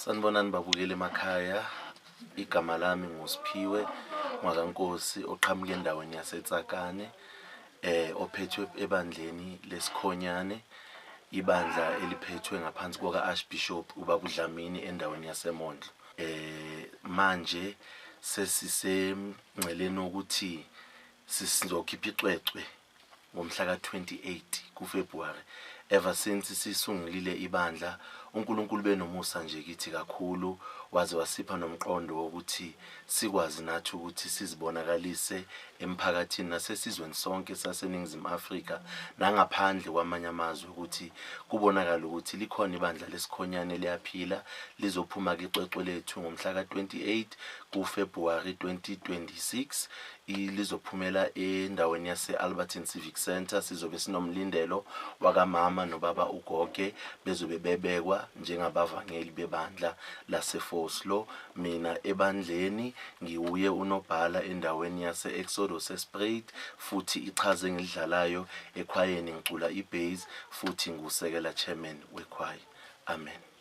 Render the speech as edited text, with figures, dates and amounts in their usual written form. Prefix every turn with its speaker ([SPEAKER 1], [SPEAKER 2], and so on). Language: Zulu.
[SPEAKER 1] Sanibonani babukeli emakhaya. Igama lami nguSiphiwe Mwakankosi oqhamuka endaweni yaseTsakane, ophethwe ebandleni lesikhonyane, ibandla eliphethwe ngaphansi kuka Archbishop ubaba uDlamini endaweni yaseMondlo. Manje sesisemngceleni wokuthi sizokhipha icwecwe ngomhla ka-28 kuFebruary. Ever since sisungulile ibandla, uNkulunkulu benomusa nje kithi kakhulu, waze wasipha nomqondo wokuthi sikwazi nathi ukuthi sizibonakalise emphakathini nasesizweni sonke saseNingizimu Afrika nangaphandle kwamanye amazwe, ukuthi kubonakala ukuthi likhona ibandla lesikhonyane liyaphila. Lizophuma ke icwecwe lethu ngomhla ka-28 kuFebruary 2026. Lizophumela endaweni yase-Alberton Civic Centre. Sizobe sinomlindelo wakamama nobaba uGoge, bezobe bebekwa njengabavangeli bebandla laseFoslo. Mina ebandleni ngiwuye unobhala endaweni yase-Exodus Esprit, futhi ichaze engilidlalayo ekhwayeni ngicula i-bass, futhi ngusekela chairman wekhwaya. Amen.